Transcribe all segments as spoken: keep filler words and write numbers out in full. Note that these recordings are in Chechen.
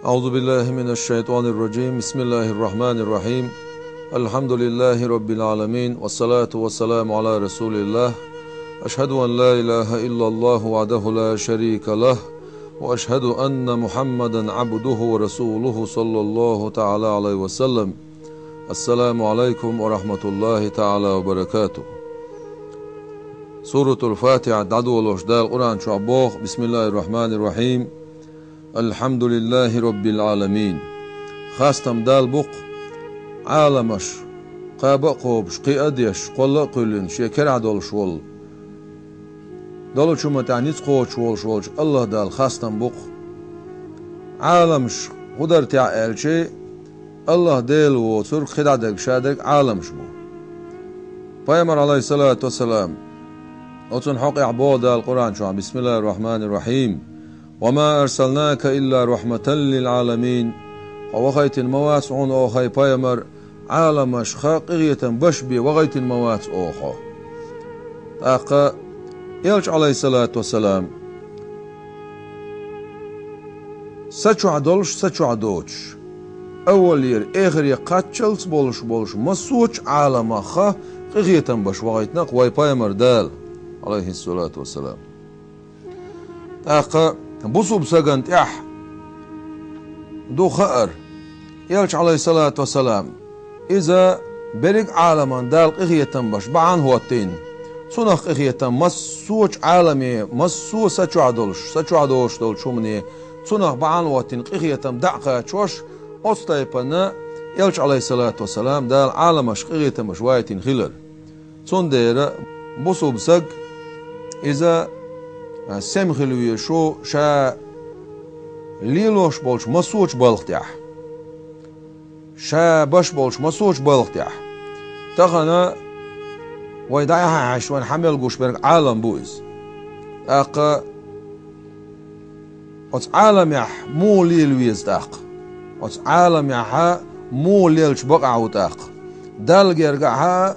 أعوذ بالله من الشيطان الرجيم. بسم الله الرحمن الرحيم. الحمد لله رب العالمين، والصلاة والسلام على رسول الله. أشهد أن لا إله إلا الله وحده لا شريك له، وأشهد أن محمدا عبده ورسوله، صلى الله تعالى عليه وسلم. السلام عليكم ورحمة الله تعالى وبركاته. Суратул Фатихьа дӀадолош Дала Къуръан чохь боху: بسم الله الرحمن الرحيم. الحمد لله رب العالمين. Хастам Далла бу-кх, Ӏаламаш кхаба а кхобуш, кхиа а деш, кхолла а кхоьллина, шен керахь долуш волу, долучу хӀуманна тӀехь ницкъ кхочуш волуш волчу АллахӀ Далла хастам бу-кх. Ӏаламаш хӀун дара техьа аьлча, АллахӀ Дела воцург, кхидӀа дерг, ша дерг Ӏаламаш бу. Пайхамар, Ӏалайхиссалату вассалам, оцунна хьокъехь боху Дала Къуръан чохь: بسم الله الرحمن الرحيم. وما أرسلناك إلا رحمة للعالمين. Хьо вахийтина ма вац хьуна оха, хӀай пайхамар, Ӏаламашха къинхетам беш бен вахийтина ма вац оха хьо. ТӀаккха Элча, Ӏалайхиссалату вассалам, са чохь долуш, са чохь доцуш, аввалера эхаре кхаччалц болуш болуш массочу Ӏаламахха къинхетам беш вахийтина-кх вай пайхамар Дала, Ӏалайхиссалату вассалам. ТӀаккха бусулба сагана тӀехь ду хаар, Элча, Ӏалайхиссалату вассалам, иза берриг Ӏаламан Дала къинхетам беш бахьана хӀоттийна. Цунах къинхетам массочу Ӏаламе, массо а са чохь долуш, са чохь доцуш долчу хӀумане, цунах бахьана хӀоттийна къинхетам дӀа а кхачош, оцу тайпана Элча, Ӏалайхиссалату вассалам, Дала Ӏаламашха къинхетам беш вахийтина хилар. Цундела бусулба саг иза, а, сема хила везаш ву ша лелош болчу массочу балха тӀехь, ша беш болчу массочу балха тӀехь. Тахана вай дӀаяхьа хьаьжча, вайна хьа мел гуш берг Ӏалам бу иза. ТӀаккха оцу Ӏаламехь муха лела веза тӀаккха? Оцу Ӏаламехь муха лелча бакъахь ву тӀаккха? Далла гергахь а,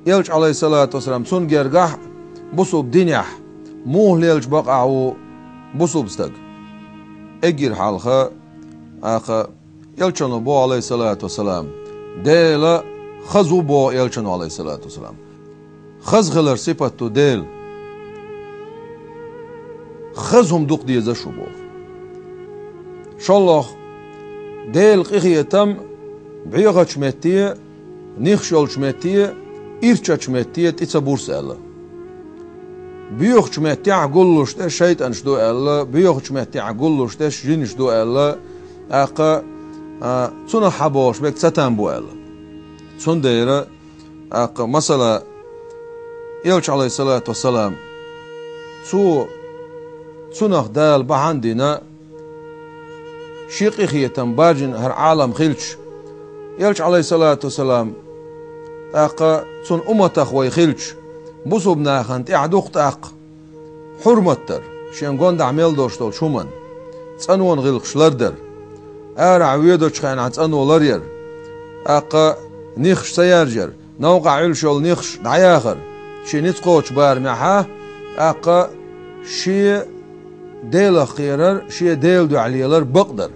Элча, Ӏалайхиссалату вассалам, цунна гергахь а, бусулба динехь муха лелча бакъахь ву бусулба стаг? Эггара хьалха, аха, Элчано боху, Ӏалайхиссалату вассалам, Дела хаза ву боху Элчано, Ӏалайхиссалату вассалам. Хаза хилар сипат ду Дела. Хаза хӀума дукха дезаш ву боху. ШолгӀа, Делан къинхетам бӀехачу метте, нихаш йолчу метте, ирчачу метте тӀе ца бурса аьлла. Боьхачу меттехь гуллуш дерш шайтӀанаш ду аьлла, боьхачу меттехь гуллуш дерш жинаш ду аьлла, тӀаккха, а, цунах хьаболуш берг цатам бу аьлла. Цундела, тӀаккха, масала, Элча, Ӏалайхиссалату вассалам, цо, цунах Дала бахьана дина, шен къинхетам бажина хӀара Ӏалам хилча, Элча, Ӏалайхиссалату вассалам, тӀаккха цунна умматах вай хилча, бусулба нахана тӀехь ду-кх тӀаккха хьурмат дар, шен гондахь мел долуш долчу хӀуманна, цӀанонан гӀиллакхаш лардар, арахь воьдучу хенахь цӀано ларъяр, тӀаккха нихаш ца яржар, новкъахь Ӏуьллуш йолу нихаш дӀаяхар, шен ницкъ кхочу барамехь, тӀаккха шен Делах кхерар, шен Делан дуьхьа лелар бакъдар.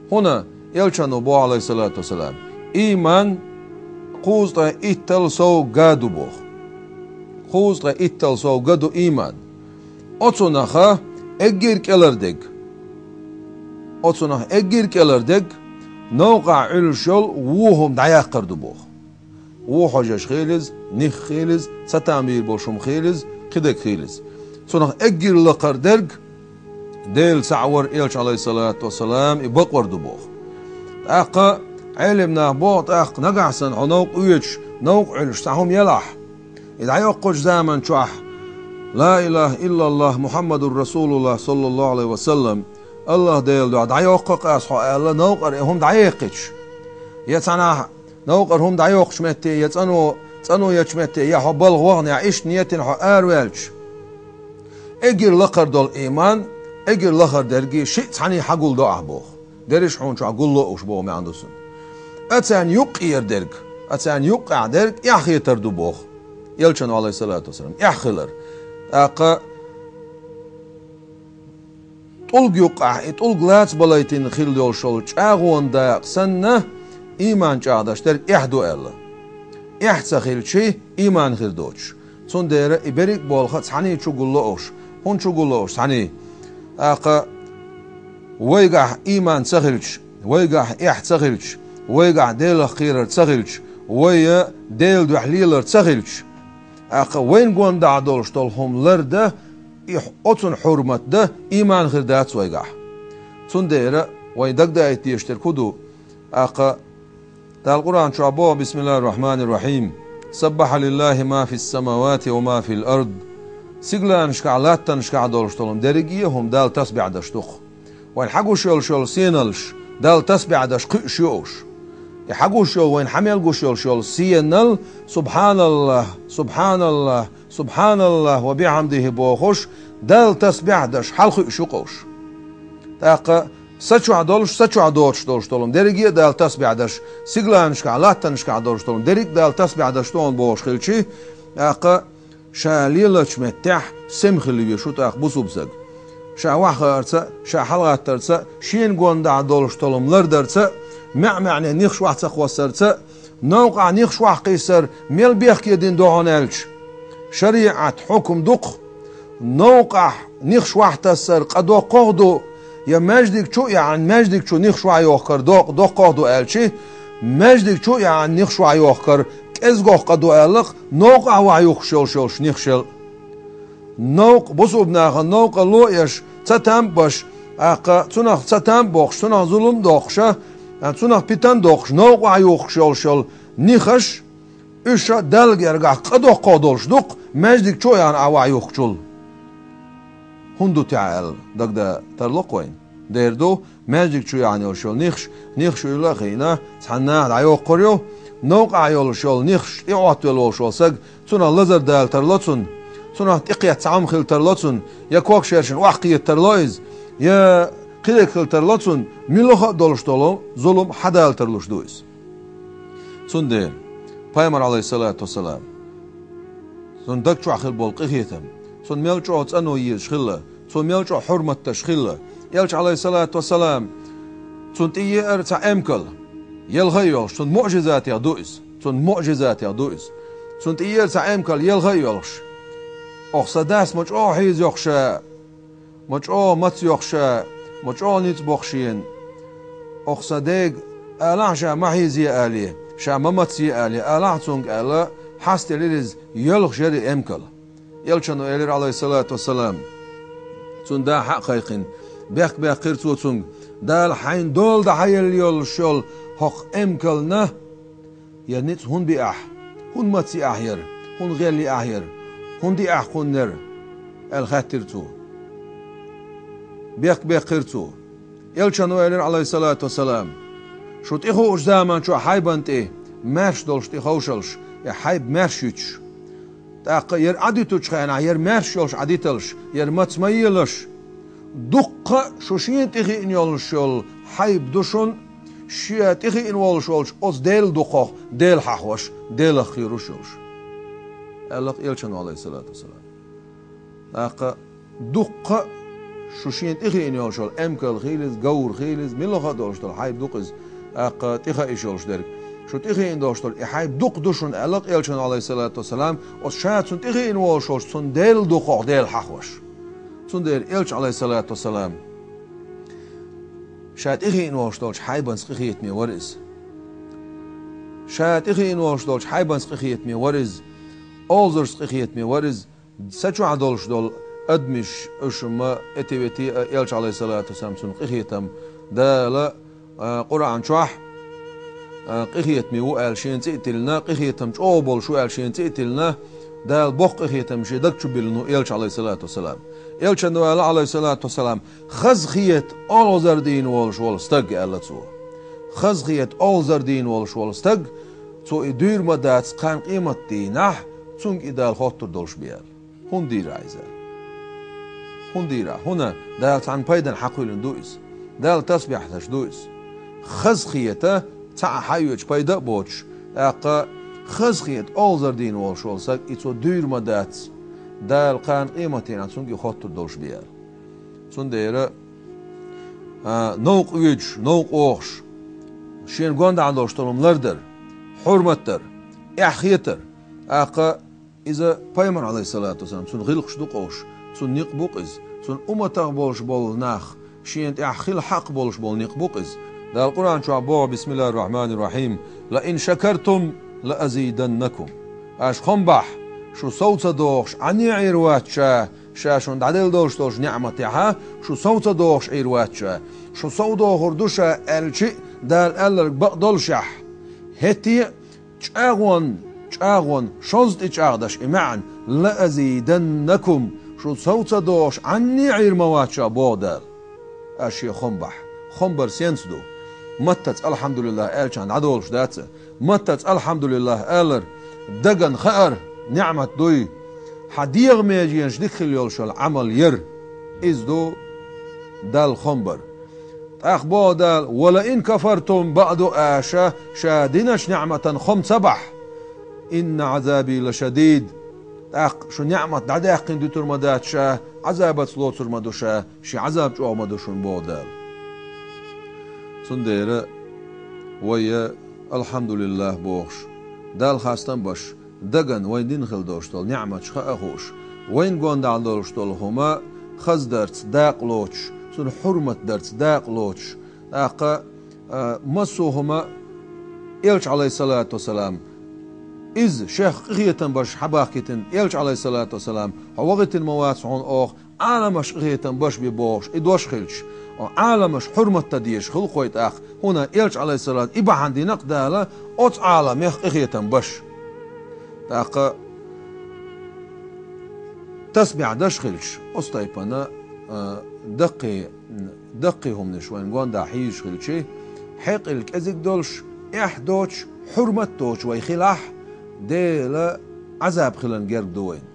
ХӀунда Элчано боху, Ӏалайхиссалату вассалам, ийман кхузткъе итталла сов га ду боху. Кхузткъе итталла сов га ду ийман. Оцунах эггара кӀелара дерг, оцунах эггара кӀелара дерг новкъахь Ӏуьллуш йолу вон хӀума дӀаяккхар ду боху. Вон хьожаш хилийла иза, нихаш хилийла иза, цатам бийр болуш хӀума хилийла иза, кхидерг хилийла иза. Цунах эггара лакхара дерг Дела цхьаъ вар, Элча, Ӏалайхиссалату вассалам, и бакъвар ду боху. ТӀаккха Ӏелим наха боху, тӀаккха нагахь санна хьо новкъа воьдуш, новкъа Ӏуьллуш цхьа хӀума елахь, и дӀайоккхучу заман чохь: «Ла илаха иллаллах, Мухаммадур Расулуллах, саллаллаху Ӏалайхи ва саллам», АллахӀ Делан дуьхьа дӀайоккху-кх ас хьо аьлла, новкъара и хӀума дӀаяьккхича, я цхьанхьа новкъара хӀума дӀайоккхучу метте, я цӀано, цӀано ечу метте, я хьо балха вахана, я иштта нетина хьо араваьлча, эггара лакхара долу ийман, эггара лахара дерг шиъ цхьаьний хьагулдо ахь боху. Дерриш хьуна чохь гулло а уьш боху маьӀна ду цуьнан. А царна юккъера дерг, а царна юккъехь дерг эхь хетар ду боху. Элчано, Ӏалайхиссалату вассалам, эхь хилар. ТӀаккха тӀулг юккъахь, и тӀулг лаца балайтина хилла йолуш йолу чӀагӀонан дакъа санна, ийман чӀагӀдеш дерг эхь ду аьлла. Эхь ца хилчий, ийман хир доцуш. Цундела и берриг а болх цхьаьний чу гулло уьш. ХӀунда чу гулло уьш цхьаьний? ТӀаккха вайгахь ийман ца хилча, вайгахь эхь ца хилча, вайгахь Делах кхерар ца хилча, вай Делан дуьхьа лелар ца хилча, тӀаккха вайна гондахь долуш долу хӀума лардан, и хь-, оцунна хьурмат дан ийман хир дац вайгахь. Цундела вайн дагадаийта дезаш дерг хӀун ду? ТӀаккха Дала Къуръан чохь боху: «Бисмиллахир-рахманир-рахим. Саббахьа лиллахи ма фис-самавати ва ма фил-ард». Сигаланашкахь, латтанашкахь долуш долу дерриге а хӀума Далла тасбихь даш ду-кх. Вайн хьагуш йолуш йолу сеналш Далла тасбихь даш кхуьуш ю уьш. И хьагуш йолу, вайн хьа мел гуш йолуш йолу сенал: «Субханаллах, субханаллах, субханаллах ва бихьамдихи», – бохуш, Далла тасбихь даш хьалакхуьуш ю-кх уьш. ТӀаккха са чохь долуш, са чохь доцуш долуш долу дерриге а Далла тасбихь даш, сигаланашкахь, латтанашкахь долуш долу дерриг а Далла тасбихь даш ду хьуна бохуш хилчий, тӀаккха ша лелачу меттехь сема хила веза шу тӀаккха бусулба стаг. Ша охьахаарца а, ша хьалагӀаттарца а, шена гондахь долуш долу лардарца а, маьӀ-маьӀне нихаш охьа ца кхоссарца а, новкъахь нихаш охьакхиссар мел бехке дина ду хьуна аьлча, шариӀат хьукам ду-кх, новкъахь нихаш охьатассар къа доккхох а ду, я маьждиг чу а яьхьна, маьждиг чу нихаш охьайохкар докъ-, доккхох а ду аьлчий, маьждиг чу а яьхьна, нихаш охьайохкар кӀезгох къа ду аьлла-кх, новкъахь охьаюхкуш йолуш йолуш нихашал. Новкъа, бусулба нахана новкъарло а еш, цатам а беш, тӀаккха цунах цатам а боккхуш, цунах зулам а доккхуш, а, цунах питана а доккхуш, новкъа охьаюхкуш йолуш йолу нихаш, уьш Далла гергахь къа доккхох долуш ду-кх, маьждиг чу а яьхьна охьаюхкучул. ХӀунда ду те аьлла, дагадоуьйтур ду-кх вайна? Дера ду, маьждиг чу яьхьна йолуш йолу нихаш, нихаш уьйла а хиъна, цхьана наха дӀайоккхур ю, новкъахь йолуш йолу нихаш тӀе Ӏоттавелла волуш волу стаг, цунах лазар дала тарло цунна, цунах тӀекхетта цхьа хӀума хила тарло цунна, я когашершина охьакхета тарло иза, я кхидерг хила тарло цунна, муьлхха а долуш долу зулам хьадала тарлуш ду иза. Цундела Пайхамар, Ӏалайхиссалату вассалам, цуьнан даг чохь хилла болу къинхетам, цунна мел чӀогӀа цӀано езаш хилла, цо мел чӀогӀа хьурмат деш хилла. Элча, Ӏалайхиссалату вассалам, цунна тӀееара цхьа эмкал, елха а йолуш, цунна муӀжизатех ду иза, цунна муӀжизатех ду иза. Цунна тӀееара цхьа эмкал, елха а йолуш: «Оха сан дас ма чӀогӀа хьийза йоккху ша, ма чӀогӀа маца йоккху ша, ма чӀогӀа ницкъ боккху шена. Оха сан дега алахьа ша ма хьийзае алий, ша ма мацае алий, алахьа цуьнга», – аьлла, хьастаделира иза, йоьлхуш яра и эмкал. Элчано элира, Ӏалайхиссалату вассалам, цуьнан да хьа а кхайкхина, бехк баьккхира цо цуьнга: «Дала хьайна дола дан хьаелла йолуш йолу хӀокху эмкална яра ницкъ хӀунда биъ ахь? ХӀунда маца йиъ ахь яра? ХӀунда гӀелла йиъ ахь яра? ХӀунда диъ ахь кхуннера?» – аьлла хаьттира цо. Бехк баьккхира цо. Элчано элира, Ӏалайхиссалату вассалам: «Шу тӀехуучу заман чохь хьайбан тӀе маьрша долуш тӀе ховшалаш, я хьайба маьрша юьтуш. ТӀаккха яра Ӏадуьтучу хенахь, яра маьрша йолуш Ӏадиталаш, яра маца ма елаш. Дуккха а шу шена тӀехиъна йолуш йолу хьайба ду шуна, шен тӀехиъна волуш волчу оцу Делан дукхох Дела хьахош, Делах кхоьруш йолуш», – аьлла-кх Элчано, Ӏалайхиссалату вассалам. ТӀаккха дуккха а шу шена тӀехиъна йолуш йолу эмкал хилла иза, говр хилла иза, муьлхха а долуш долу хьайба ду-кх иза, тӀаккха тӀе хаийш йолуш дерг. Шу тӀехиъна долуш долу и хьайба дукха ду шуна, аьлла-кх Элчано, Ӏалайхиссалату вассалам, оцу ша цунна тӀехиъна волуш волчу цунна Делан дукхох Дела хьахош. Цундела Элча, Ӏалайхиссалату вассалам, ша тӀехиъна волуш долчу хьайбанца къинхетаме вара иза. Ша тӀехиъна волуш долчу хьайбанца къинхетаме вара иза. Олхазаршца къинхетаме вара иза. Са чохь долуш долу адамаш, уьш ма эти-вети а, Элча, Ӏалайхиссалату вассалам, цунна къинхетам Дала, а, Къуръан чохь, а, къинхетаме ву аьлла шена цӀе а тиллина, къинхетам чӀогӀа болуш ву аьлла шена цӀе а тиллина, Дала боккха къинхетам шен даг чу биллина ву Элча, Ӏалайхиссалату вассалам. Элчано аьлла, Ӏалайхиссалату вассалам: «Хазахета олхазар дийна волуш волу стаг», – аьлла цо. «Хазахета олхазар дийна волуш волу стаг, цо и дуьйр ма дац кхана къематдийнахь, цуьнга и Дала хоттур долуш бен», – аьлла. ХӀунда дийр ахь иза? ХӀунда дийр ахь? ХӀунда? Дала цхьана пайдана хьакхоьллина ду иза. Дала тасбихь деш ду иза. Хазахета цхьа а хьаоьцуш пайда а боцуш, тӀаккха хазахета олхазар дийна волуш волу стаг, и цо дуьйр ма дац, Дала кхана къематдийнахь цуьнга и хоттур долуш бен аьлла. Цундела а, новкъа оьцуш, новкъа вогӀуш, шена гонаха долуш долу хӀума лардар, хьурмат дар, эхь хетар. ТӀаккха иза пайхамар, Ӏалайхиссалату вассалам, цуьнан гӀиллакхаш ду-кх уьш, цуьнан некъ бу-кх иза, цуьнан умматах болуш болу нах, шена тӀехь хила хьакъ болуш болу некъ бу-кх иза. Дала Къуръан чохь боху: «Бисмиллахир рахманир рахим. Ла ин шакартум ла азиданнакум». Аша хам бахь, шу сов ца дохуш, Ӏанне Ӏийр вац ша, ша шуна дӀаделла долуш долчу неӀматехьа, шу сов ца дохуш Ӏийр вац ша. Шу сов дохур ду ша аьлча а, Дала аьлларг бакъ доллушехь, хӀетте а чӀагӀонна, чӀагӀонна, шозза тӀе чӀагӀдеш и маьӀна: «Ла азиданнакум», шу сов ца дохуш Ӏанне Ӏийр ма вац ша, боху Дала. Аша шен хам бахь. Хам бар сенца ду? Маттаца «Алхьамдулиллах» аьллачхьана дӀадолуш дац а. Маттаца «Алхьамдулиллах» алар, дагана хаар, неӀмат дуй, хьан дегӀан меженаш дика хила йолуш йолу Ӏамал яр. Иза ду Далла хам бар. ТӀаккха боху Дала: «Ва ла ин кафартум», бакъду аша ша динчу неӀматан хам ца бахь, «инна Ӏазаби ла шадид». ТӀаккха шу неӀмат дӀадаьккхина дуьтур ма дац ша, Ӏазабаца лоцур ма ду ша, шен Ӏазаб чӀогӀа ма ду шуна, боху Дала. Цундела вай я «Алхьамдулиллах» бохуш, Далла хастам беш, дагана вайн дина хила долуш долу неӀматаш хаа хууш, вайна гонаха долуш долу хӀума хаздарца дакъа лоцуш, цунна хьурмат дарца дакъа лоцуш, тӀаккха, а, массо а хӀума Элча, Ӏалайхиссалату вассалам, иза шех къинхетам беш хьабахкийтина Элча, Ӏалайхиссалату вассалам, хьо вахийтина ма вац хьуна оха, Ӏаламаш къинхетам беш бен бохуш, и дош хилча, Ӏаламаш хьурмат дан дезаш хилла-кх вай тӀаккха, хӀунда Элча, Ӏалайхиссалату, и бахьана дина-кх Дала, оцу Ӏаламех къинхетам беш. ТӀаккха тасбихь деш хилча, оцу тайпана, а, даккхий, даккхий хӀуманаш вайна гонаха хьийзаш хилча, хьекъал кӀезиг долуш, эхь доцуш, хьурмат доцуш вай хилахь, Делан Ӏазаб хиларна герга ду вайна.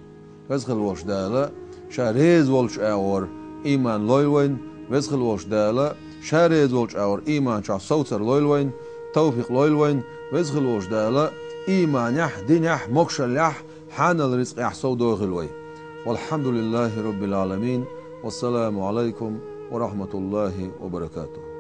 Веза хила волчу Дала Ша реза волчу агӀор ийман лойла вайна, Веза хила волчу Дала Ша реза волчу агӀор ийман чохь совцар лойла вайна, тавфикъ лойла вайна, Веза хила волчу Дала ийманехь, динехь, могушаллехь, хьанал рицкъехь совдохийла вай. Валхьамдулиллахи Роббил Ӏаламин. Вассаламу Ӏалайкум ва рахматуллахи ва баракатух.